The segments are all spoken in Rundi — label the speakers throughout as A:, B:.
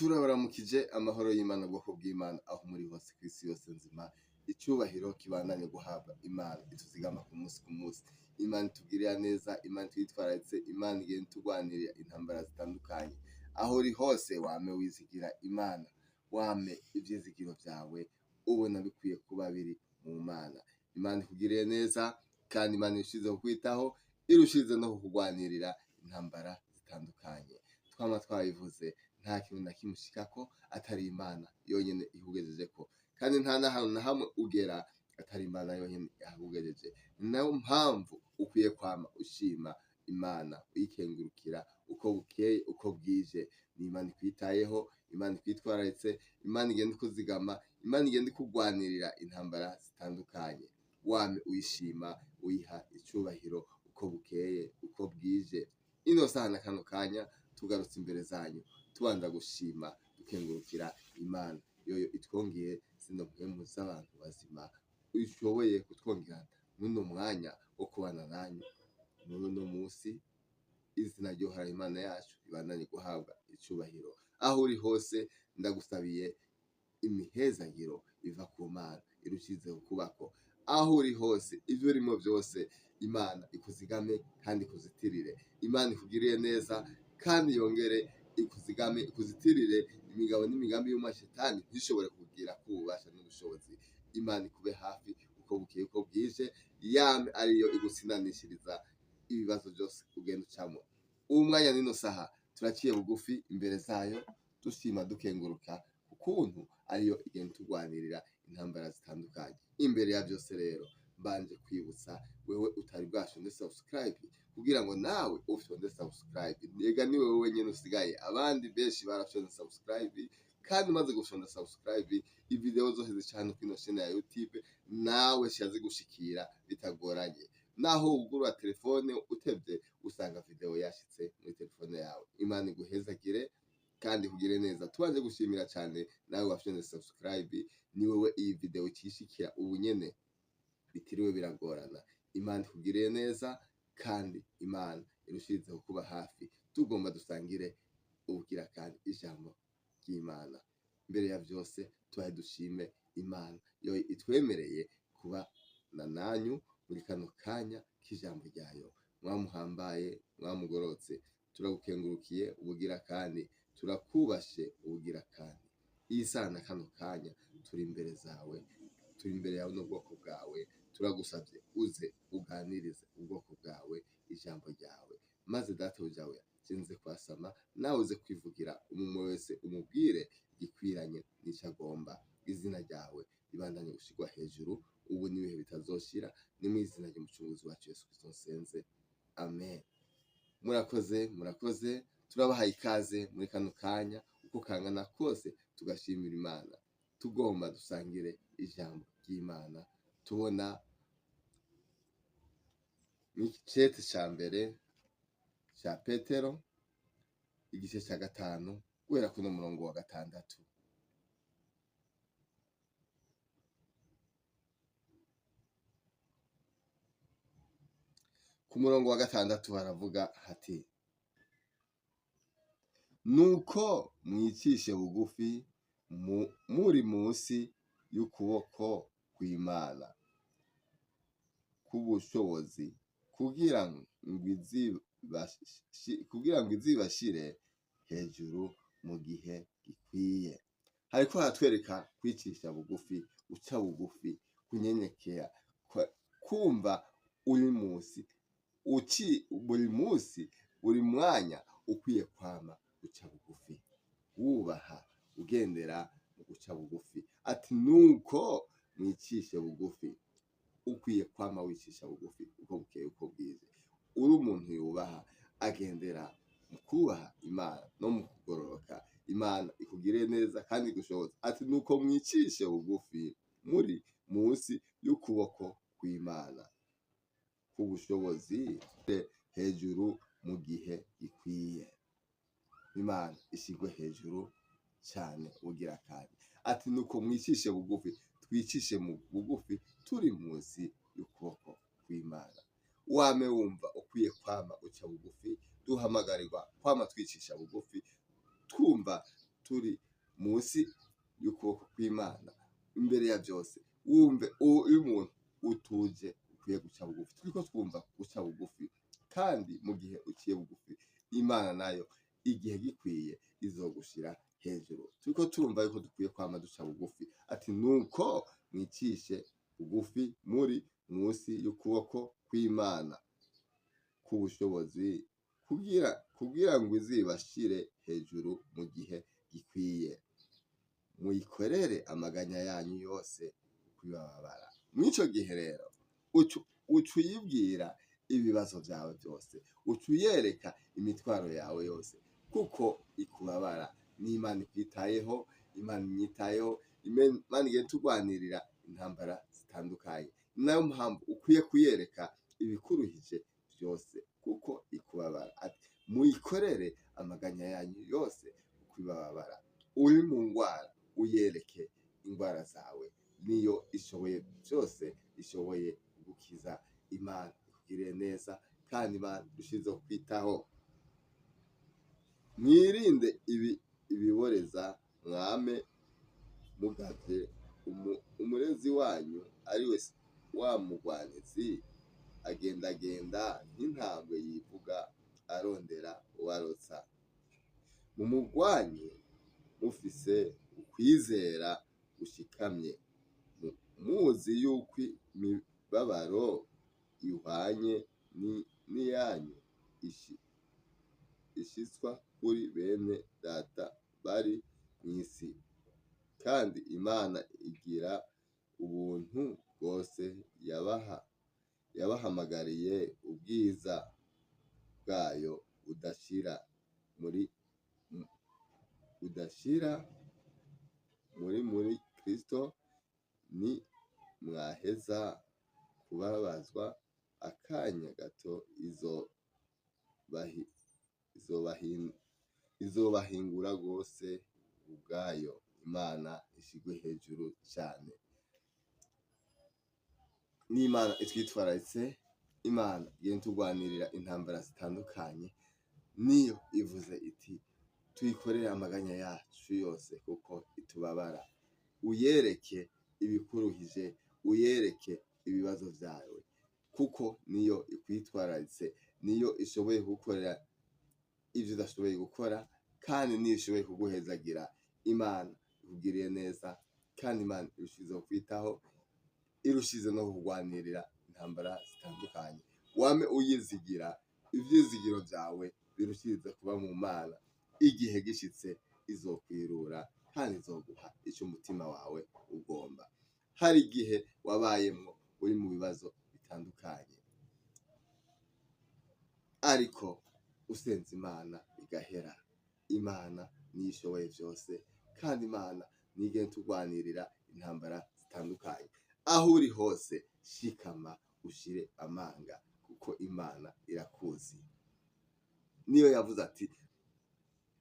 A: Turabaramukije amahoro y'Imana, ubwoko bw'Imana aho muri hose kw'isi yose nzima. Icyubahiro kibandanye guhabwa Imana ituzigama ku munsi ku munsi. Imana itugirira neza, Imana itwitwararitse, Imana igenda itugwanirira intambara zitandukanye. Aho uri hose wame wizigira Imana, wame ivyizigiro vyawe ubona bikwiye kuba biri mu Mana. Imana ikugiriye neza kandi Imana irushize kukwitaho, irushize no kukugwanirira intambara zitandukanye. Twama twabivuze, nta kintu na kimwe ushikako atari Imana yonyene ikugejejeko, kandi nta n'ahantu na hamwe ugera atari Imana yonyene ihakugejeje. Ni nayo mpamvu ukwiye kwama ushima Imana, uyikengurukira uko bukeye uko bwije. Ni Imana ikwitayeho, Imana ikwitwararitse, Imana igenda ikuzigama, Imana igenda ikugwanirira intambara zitandukanye. Wame uyishima, uyiha icubahiro uko bukeye uko bwije. Ino saha na kano kanya tugarutse imbere zanyu, tubanza gushima dukengurukira Imana yoyo itwongeye zino mpwemu z'abantu bazima, ishoboye kutwongera muno mwanya wo kubana nanyu muri uno munsi. Izina ry'Uhoraho Imana yacu ribandanye guhabwa icubahiro. Aho uri hose ndagusabiye imihezagiro iva ku Mana irushizeho kubako. Aho uri hose ivyo urimo vyose Imana ikuzigame kandi ikuzitirire. Imana ikugirire neza kandi yongere ikuzigame ikuzitirire imigabo n'imigambi y'umashetani ntishobore kugira kububasha n'ubushobozi. Imana ikube hafi uko bukeye uko bwije, yame ariyo igutsindanishiriza ibibazo byose ugenda ucamo. Uwu mwanya nino saha turaciye bugufi imbere zayo, dushima dukenguruka ukuntu ariyo igenda itugwanirira intambara zitandukanye. Imbere ya byose rero mbanje kwibutsa wewe utari bwashonde subscribe kugira ngo nawe ufyonde subscribe. Ega ni wewe wenyene usigaye, abandi benshi barafyonde subscribe, kandi umaze gufyonda subscribe ivideo zose zicana kuri ino chaîne ya YouTube nawe zigushikira bitagoranye. Naho ugurura telefone utevye usanga video yashitse muri telefone yawe. Imana iguhezagire kandi ikugire neza. Tubanje gushimira cyane nawe wafyonze subscribe, ni wewe iyi video ikishikira ubu nyene bitiriwe biragorana. Imana ikugiriye neza kandi Imana irushirizeho kuba hafi. Tugomba dusangire ubugira kandi ijambo ry'Imana. Mbere ya byose tubahe dushime Imana yo itwemereye kuba na nanyu muri kano kanya k'ijambo ryayo. Mwamuhambaye, mwamugorotse, turagukengurukiye ubugira kandi turakubashe ubugira kandi. Iyi saha na kano kanya turi imbere zawe, turi imbere yawe n'ubwoko bwawe. Turagusabye uze uganirize ubwoko bwawe ijambo ryawe, maze databuja we sinze kwasama, nawe uze kwivugira umwe wese umubwire igikwiranye n'icyo agomba. Izina ryawe ribandanye gushirwa hejuru ubu n'ibihe bitazoshira. Ni mu izina ry'umucunguzi wacu Yesu Kristo nsenze, amen. Murakoze, murakoze. Turabahaye ikaze muri kano kanya uko kangana kose, tugashimira Imana. Tugomba dusangire ijambo ry'Imana. Tubona n'igicete ca mbere ca Petero igice ca 5 guhera kuno murongo wa 6. Ku murongo wa 6 haravuga hati: nuko mwicishe bugufi muri munsi y'ukuboko kw'Imana k'ubushobozi, kugira ngo izibashire hejuru mu gihe gikwiye. Hariko haratwereka kwicisha bugufi, guca bugufi, kunyenyekera, kumva uri munsi, uci buri munsi buri mwanya ukwiye kwama guca bugufi, wubaha, ugendera mu guca bugufi. Ati nuko mwicishe bugufi, ukwiye kwama wicisha bugufi uko bukeye uko bwije. Uri umuntu yubaha, agendera mu kubaha Imana no mu kugororoka. Imana ikugire neza kandi igushoboze. Ati nuko mwicishe bugufi muri munsi y'ukuboko kw'Imana k'ubushobozi hejuru mu gihe gikwiye. Imana ishigwe hejuru cyane ugira kandi. Ati nuko mwicishe bugufi, twicishe mu bugufi turi munsi y'ukuboko kw'Imana. Wame wumva ukwiye kwama uca bugufi, duhamagarirwa kwama twicisha bugufi, twumva turi munsi y'ukuboko kw'Imana. Imbere ya byose wumve uyu muntu utuje ukwiye guca bugufi. Turiko twumva guca bugufi, kandi mu gihe uciye bugufi Imana nayo igihe gikwiye izogushira hejuru. Turiko turumva yuko dukwiye kwama duca bugufi. Ati nuko mwicishe bugufi muri munsi y'ukuboko kw'Imana k'ubushobozi, kugira ngo izibashire hejuru mu gihe gikwiye. Muyikorere amaganya yanyu yose kwibabara. Mw'ico gihe rero uca uyibwira ibibazo vyawe byose, uca uyereka imitwaro yawe yose, kuko ikubabara. N'Imana ikwitayeho, Imana inyitayeho, Imana igenda itugwanirira intambara zitandukanye. Ni nayo mpamvu ukwiye kuyereka ibikuruhije byose, kuko ikubabara. Ati muyikorere amaganya yanyu yose ukwibabara. Uri mu ngwara uyereke ingwara zawe, niyo ishoboye byose, ishoboye kugukiza. Imana ikugirire neza, kandi Imana irushizeho kwitaho. Mwirinde ibiboreza, mwame mugavye umurezi wanyu ari we wa mugwanizi agendagenda nk'intambwe yivuga arondera uwarotsa. Mumugwanye mufise ukwizera gushikamye, muzi yuko imibabaro ihwanye n'iyanyu ishitswa kuri bene data bari mw'isi. Kandi Imana igira ubuntu bwose yabahamagariye ubwiza bwayo budashira muri Kristo. Ni mwaheza kubabazwa akanya gato, izobahingura rwose ubwayo. Imana ishigwe hejuru cane. N'Imana itwitwararitse, Imana igenda itugwanirira intambara zitandukanye. Niyo ivuze iti tuyikorere amaganya yacu yose kuko itubabara. Uyereke ibikuruhije, uyereke ibibazo vyawe, kuko niyo ikwitwararitse, niyo ishoboye gukorera ivyo udashoboye gukora, kandi niyo ishoboye kuguhezagira. Imana ikugiriye neza, kandi Imana irushizeho kwitaho, irushize no kugwanirira intambara zitandukanye. Wame uyizigira, ivyizigiro vyawe birushirize kuba mu Mana. Igihe gishitse izokwirura, kandi izoguha ico umutima wawe ugomba. Hari igihe wabayemwo uri mu bibazo bitandukanye, ariko usenze Imana igahera. Imana niyo ishoboye vyose, kandi Imana niyo igenda itugwanirira intambara zitandukanye. Aho uri hose shikama ushire amanga, kuko Imana irakuzi. Niyo yavuze ati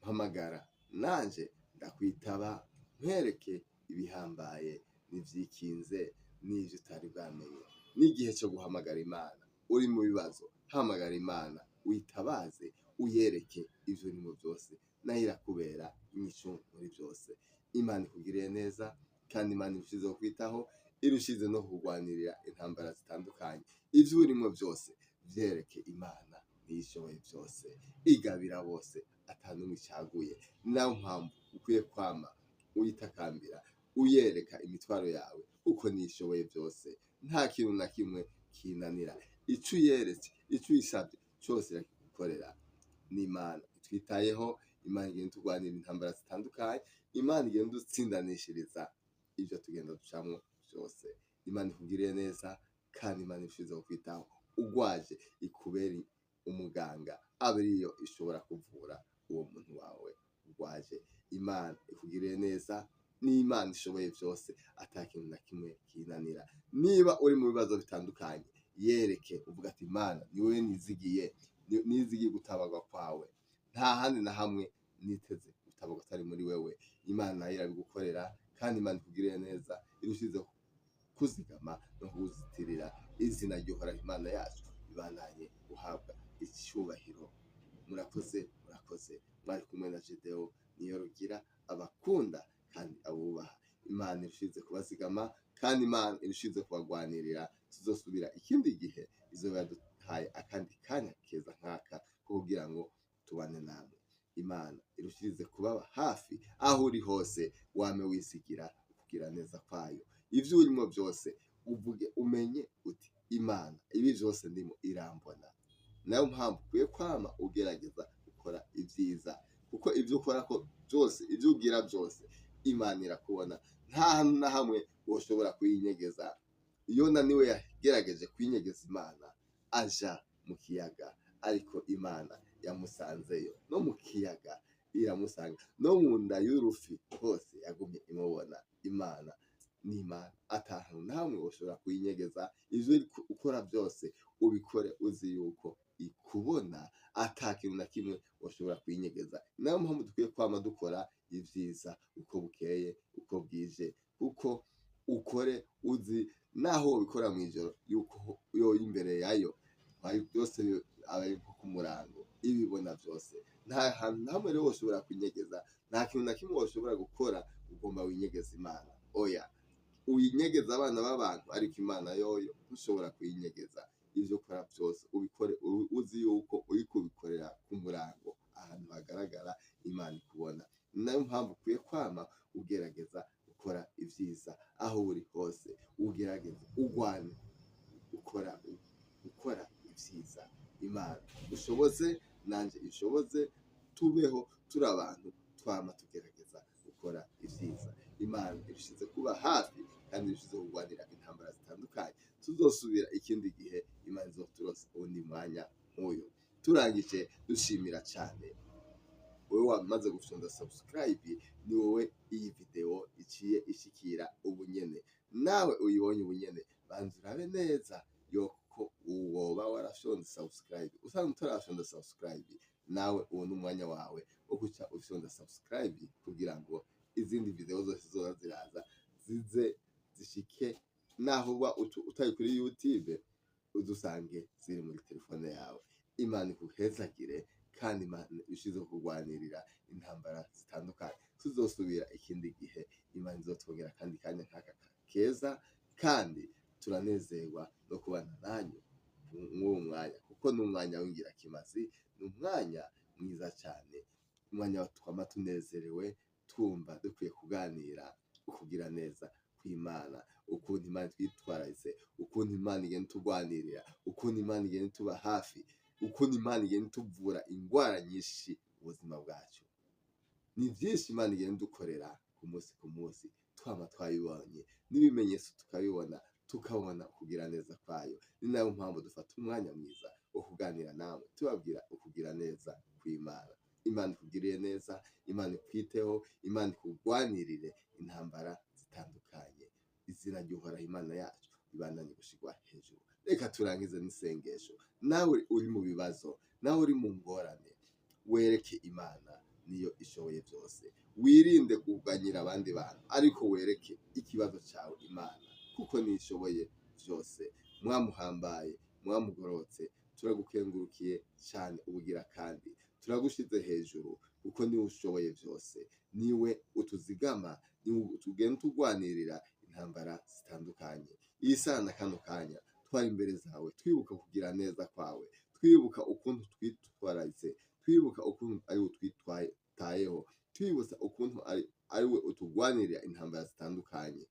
A: mpamagara nanje ndakwitaba, nkwereke ibihambaye n'ivyikinze n'ivyo utari bwamenye. N'igihe cyo guhamagara Imana. Uri mu bibazo, hamagara Imana, uyitabaze, uyereke ivyo urimo vyose, nayo irakubera inyishu muri vyose. Imana ikugiriye neza, kandi Imana irushizeho kwitaho, irushize no kugwanirira intambara zitandukanye. Ivyo urimo vyose vyereke Imana, niyo ishoboye vyose, igabira bose atanumwe icaguye. Nayo mpamvu ukwiye kwama uyitakambira, uyereka imitwaro yawe, kuko niyo ishoboye vyose. Nta kintu na kimwe kinanira. Ico uyeretse, ico uyisavye cose irakigukorera. N'Imana itwitayeho, Imana igenda itugwanira intambara zitandukanye, Imana igenda idutsindanishiriza ivyo tugenda ducamwo vyose. Imana ikugiriye neza, kandi Imana irushizeho kwitaho. Ugwaje ikubere umuganga, abe ariyo ishobora kuvura uwo muntu wawe ugwaje. Imana ikugiriye neza, n'Imana ishoboye vyose, ata kintu na kimwe kinanira. Niba uri mu bibazo bitandukanye, yereke, uvuga ati Imana ni wewe nizigiye, nizigiye gutabarwa kwawe, nta handi na hamwe niteze gutabarwa atari muri wewe. Imana nayo irabigukorera, kandi Imana ikugiriye neza, irushizeho kuzigama no kuguzitirira. Izina ry'Uhoraho Imana yacu ribandanye guhabwa icyubahiro. Murakoze, murakoze. Mwari kumwe na Gedeon. Niyo rugira abakunda kandi abubaha. Imana irushize kubazigama kandi Imana irushize kubagwanirira. Tuzosubira ikindi gihe izoba yaduhaye akandi kanya keza nk'aka ko kugira ngo tubane namwe. Imana irushirize kubaba hafi aho uri hose, wame wisigira ukugira neza kwayo. Ivyo urimo byose uvuge umenye uti Imana ibi byose ndimo irambona. Nayo mpamvu ukwiye kwama ugerageza gukora ibyiza, kuko ibyo ukora ko byose, ibyo ugira byose, Imana irakubona. Nta hantu na hamwe woshobora kuyinyegeza. Yona niwe yagerageje kuyinyegeza Imana aja mu kiyaga, ariko Imana yamusanzeyo. No mu kiyaga iramusanga, no mu nda y'urufi hose yagumye imubona. Imana ni Imana, ata hantu na hamwe woshobora kuyinyegeza. Ivyo ukora byose ubikore uzi yuko ikubona, ata kintu na kimwe woshobora kuyinyegeza. Niyo mpamvu dukwiye kwama dukora ibyiza uko bukeye uko bwije, kuko ukore uzi naho wobikora mw'ijoro yuko yoyo imbere yayo byose aba ari nko ku murango, ibibona byose. Nta hantu na hamwe rero woshobora kunyegeza, nta kintu na kimwe woshobora gukora ugomba winyegeza Imana. Oya, uyinyegeza abana b'abantu, ariko Imana yoyo ntushobora kuyinyegeza. Ivyo ukora byose ubikore uzi yuko uri kubikorera ku murango, ahantu hagaragara Imana ikubona. Ni nayo mpamvu ukwiye kwama ugerageza gukora ibyiza aho uri hose, ugerageze ugwane ukora ibyiza. Imana ushoboze, nanje ishoboze, tubeho turi abantu twama tugerageza gukora ibyiza. Imana irushize kuba hafi kandi irushize kurwanira intambara zitandukanye. Tuzosubira ikindi gihe Imana izoturonsa uwundi mwanya nk'uyu. Turangije dushimira cyane wowe wamaze gufyonda subscribe, ni wowe iyi video iciye ishikira ubunyene. Nawe uyibonye ubunyene, banza urabe neza yuko woba warafyonze subscribe. Usanzwe utarafyonda subscribe, nawe uwo ni umwanya wawe wo guca ufyonda subscribe kugira ngo izindi video zose zoza ziraza zize zishike, naho uba utari kuri YouTube udusange ziri muri telefone yawe. Imana ikuhezagire kandi Imana ishize kurwanirira intambara zitandukanye. Tuzosubira ikindi gihe Imana izotwongera kandi kanya nk'aka keza, kandi turanezerwa no kubana nanyu mw'uwo mwanya, kuko ni umwanya w'ingirakimazi, ni umwanya mwiza cyane, umwanya twama tunezerewe, twumva dukwiye kuganira ukugira neza kw'Imana, ukuntu Imana twitwararitse, ukuntu Imana igenda itugwanirira, ukuntu Imana igenda ituba hafi, ukuntu Imana igenda ituvura ingwara nyinshi mu buzima bwacu. Ni byinshi Imana igenda idukorera ku munsi ku munsi, twama twabibonye n'ibimenyetso tukabibona, tukabona ukugira neza kwayo. Ni nayo mpamvu dufata umwanya mwiza wo kuganira namwe, tubabwira ukugira neza kw'Imana. Imana ikugiriye neza, Imana ikwiteho, Imana ikugwanirire intambara zitandukanye. Izina ry'Uhoraho Imana yacu ribandanye gushirwa hejuru. Reka turangize n'isengesho. Nawe uri mu bibazo, nawe uri mu ngorane, wereke Imana niyo ishoboye byose. Wirinde kuganyira abandi bantu, ariko wereke ikibazo cyawe Imana, kuko niyo ishoboye byose. Mwamuhambaye, mwamugororotse, turagukengurukiye cyane ubugira kandi turagushize hejuru, kuko niwe ushoboye byose, niwe utuzigama, niwe tugenda tugwanirira intambara zitandukanye. Iyi saha na kano kanya twari imbere zawe, twibuka kugira neza kwawe, twibuka ukuntu twitwararitse, twibuka ukuntu ari we utwitayeho, twibutsa ukuntu ari we utugwanirira intambara zitandukanye.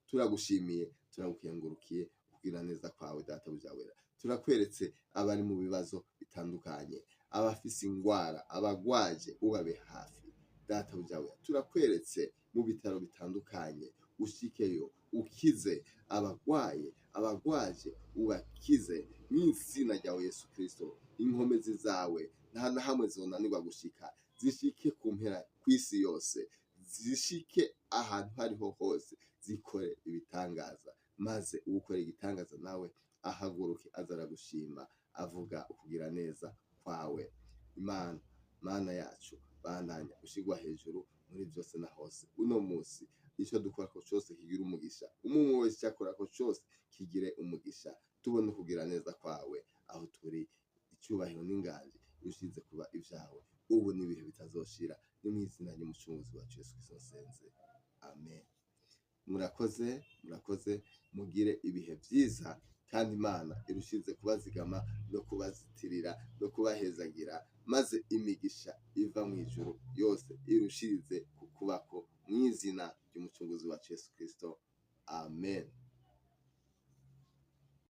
A: Turagushimiye, turagukengurukiye kugira neza kwawe Databuja wera. Turakweretse abari mu bibazo bitandukanye, abafise ingwara, abagwaje, ubabe hafi Databuja wera. Turakweretse mu bitaro bitandukanye, ushikeyo ukize abagwaye, abagwaje ubakize mw'izina ryawe Yesu Kristo. Inkomezi zawe nta na hamwe zonanirwa gushika, zishike ku mpera kw'isi yose, zishike ahantu hariho hose, zikore ibitangaza, maze uwukora igitangaza nawe ahaguruke aza aragushima, avuga ukugira neza kwawe. Imana, Mana yacu, bandanya ushirwa hejuru muri byose na hose. Uno munsi icyo dukora ko cyose kigira umugisha, umwe wese icyo akora ko cyose kigire umugisha, tubone kugira neza kwawe aho turi. Icyubahiro n'inganji ushize kuba ibyawe ubu n'ibihe bitazoshira. Ni mu izina ry'Umucunguzi wacu Yesu Kristo nsenze, amen. Murakoze, murakoze, mugire ibihe byiza, kandi Imana irushize kubazigama no kubazitirira no kubahezagira, maze imigisha iva mu ijuru yose irushirize kukubako mu izina ry'Umucunguzi wacu Yesu Kristo, amen.